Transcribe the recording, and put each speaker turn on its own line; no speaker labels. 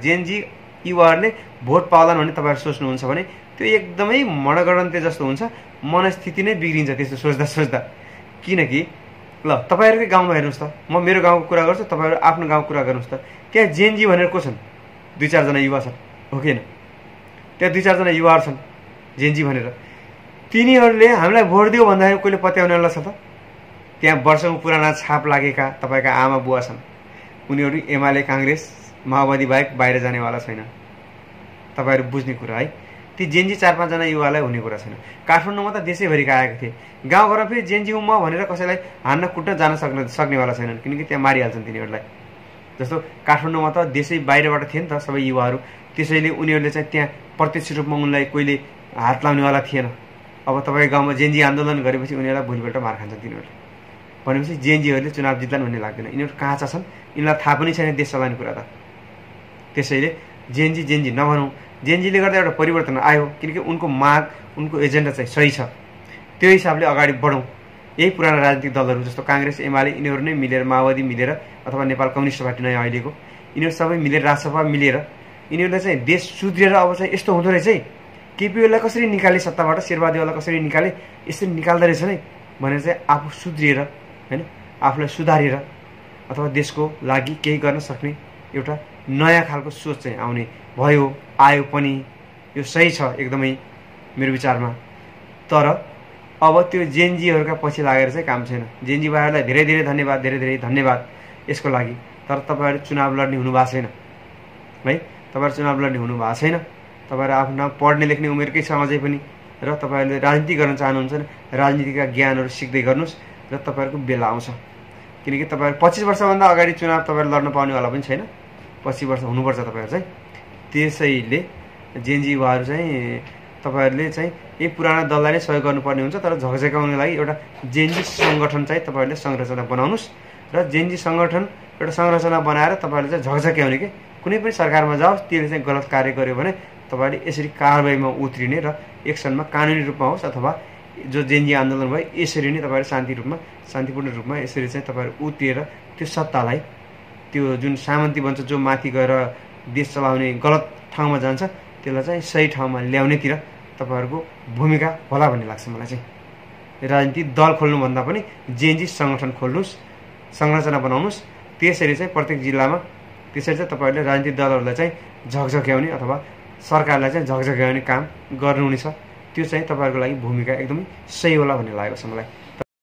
Gen Z युवाहरूले vote पाउलान् भन्ने तपाईँहरू सोच्नुहुन्छ भने त्यो एकदमै मनगणन्ते जस्तो हुन्छ, मनस्थिति नै बिग्रिन्छ त्यस्तो सोच्दा सोच्दा। किनकि ल तपाईँहरूकै गाउँमा हेर्नुहोस् त, म मेरो गाउँको कुरा गर्छु, तपाईँहरू आफ्नो गाउँको कुरा गर्नुहोस् त, त्यहाँ जेनजी भनेर को छन्? 2-4 जना युवा छन्, हो कि होइन? त्यहाँ 2-4 जना युवाहरू छन् जेनजी भनेर। तिनीहरूले हामीलाई भोट दियो भन्दाखेरि कोहीले पत्याउनेवाला छ त? त्यहाँ वर्षौँ पुराना छाप लागेका तपाईँका आमा बुवा छन्, उनीहरू एमाले काङ्ग्रेस माओवादी बाहेक बाहिर जानेवाला छैन। तपाईँहरू बुझ्ने कुरा है, ती जेनजी 4-5 जना युवालाई हुने कुरा छैन। काठमाडौँमा त देशैभरिका आएका थिए, गाउँघरमा फेरि जेनजी म भनेर कसैलाई हान्न कुट्न जान सक्नेवाला छैनन्, किनकि त्यहाँ मारिहाल्छन् तिनीहरूलाई। जस्तो काठमाडौँमा त देशै बाहिरबाट थिए नि त सबै युवाहरू, त्यसैले उनीहरूले चाहिँ त्यहाँ प्रत्यक्ष रूपमा उनलाई कोहीले हात लाउनेवाला थिएन। अब तपाईँ गाउँमा जेनजी आन्दोलन गरेपछि उनीहरूलाई भोलिपल्ट मार खान्छन् तिनीहरूले। भनेपछि जेनजीहरूले चुनाव जित्लान् भन्ने लाग्दैन। यिनीहरू काँचा छन्, यिनीलाई थाहा पनि छैन देश चलाउने कुरा त। त्यसैले जेनजी नभनौँ, जेनजीले गर्दा एउटा परिवर्तन आयो, किनकि उनको माग, उनको एजेन्डा चाहिँ सही छ। त्यो हिसाबले अगाडि बढौँ। यही पुराना राजनीतिक दलहरू जस्तो काङ्ग्रेस एमाले यिनीहरू नै मिलेर, माओवादी मिलेर, अथवा नेपाल कम्युनिस्ट पार्टी नयाँ अहिलेको, यिनीहरू सबै मिलेर, राजसभा मिलेर यिनीहरूले चाहिँ देश सुध्रिएर अब चाहिँ यस्तो हुँदो रहेछ है, केपीओलाई कसरी निकाले सत्ताबाट, शेरबहादुरलाई कसरी निकाले, यसरी निकाल्दो रहेछ नै भनेर चाहिँ आफू सुध्रिएर, होइन, आफूलाई सुधारेर अथवा देशको लागि केही गर्न सक्ने एउटा नयाँ खालको सोच चाहिँ आउने भयो, आयो पनि। यो सही छ एकदमै मेरो विचारमा। तर अब त्यो जेनजीहरूका पछि लागेर चाहिँ काम छैन। जेनजी भाइहरूलाई धेरै धेरै धन्यवाद, धेरै धेरै धन्यवाद यसको लागि। तर तपाईँहरू चुनाव लड्ने हुनुभएको छैन है, तपाईँहरू चुनाव लड्ने हुनुभएको छैन। तपाईँहरू आफ्नो पढ्ने लेख्ने उमेरकै छ अझै पनि, र तपाईँहरूले राजनीति गर्न चाहनुहुन्छ भने राजनीतिका ज्ञानहरू सिक्दै गर्नुहोस्, र तपाईँहरूको बेला आउँछ। किनकि तपाईँहरू 25 वर्षभन्दा अगाडि चुनाव तपाईँहरू लड्न पाउनेवाला पनि छैन, 25 वर्ष हुनुपर्छ तपाईँहरू चाहिँ। त्यसैले जेनजी युवाहरू चाहिँ तपाईँहरूले चाहिँ यही पुराना दललाई नै सहयोग गर्नुपर्ने हुन्छ। तर झकझकाउनको लागि एउटा जेनजी सङ्गठन चाहिँ तपाईँहरूले संरचना बनाउनुहोस्, र जेनजी सङ्गठन एउटा संरचना बनाएर तपाईँहरूले चाहिँ झकझक्याउने कि कुनै पनि सरकारमा जाओस्, त्यसले चाहिँ गलत कार्य गर्यो भने तपाईँले यसरी कारबाहीमा उत्रिने र एक्सनमा कानुनी रूपमा होस्, अथवा जो जेनजी आन्दोलन भयो यसरी नै तपाईँहरू शान्तिपूर्ण रूपमा यसरी चाहिँ तपाईँहरू उत्रिएर त्यो सत्तालाई, त्यो जुन सामन्ती बन्छ, जो माथि गएर देश चलाउने गलत ठाउँमा जान्छ, त्यसलाई चाहिँ सही ठाउँमा ल्याउनेतिर तपाईँहरूको भूमिका होला भन्ने लाग्छ मलाई चाहिँ। राजनीतिक दल खोल्नुभन्दा पनि जेनजी सङ्गठन खोल्नुहोस्, संरचना बनाउनुहोस्। त्यसरी चाहिँ प्रत्येक जिल्लामा त्यसरी चाहिँ तपाईँहरूले राजनीतिक दलहरूलाई चाहिँ झकझक्याउने अथवा सरकारलाई चाहिँ झकझक्याउने काम गर्नुहुनेछ। त्यो चाहिँ तपाईँहरूको लागि भूमिका एकदमै सही होला भन्ने लागेको छ मलाई।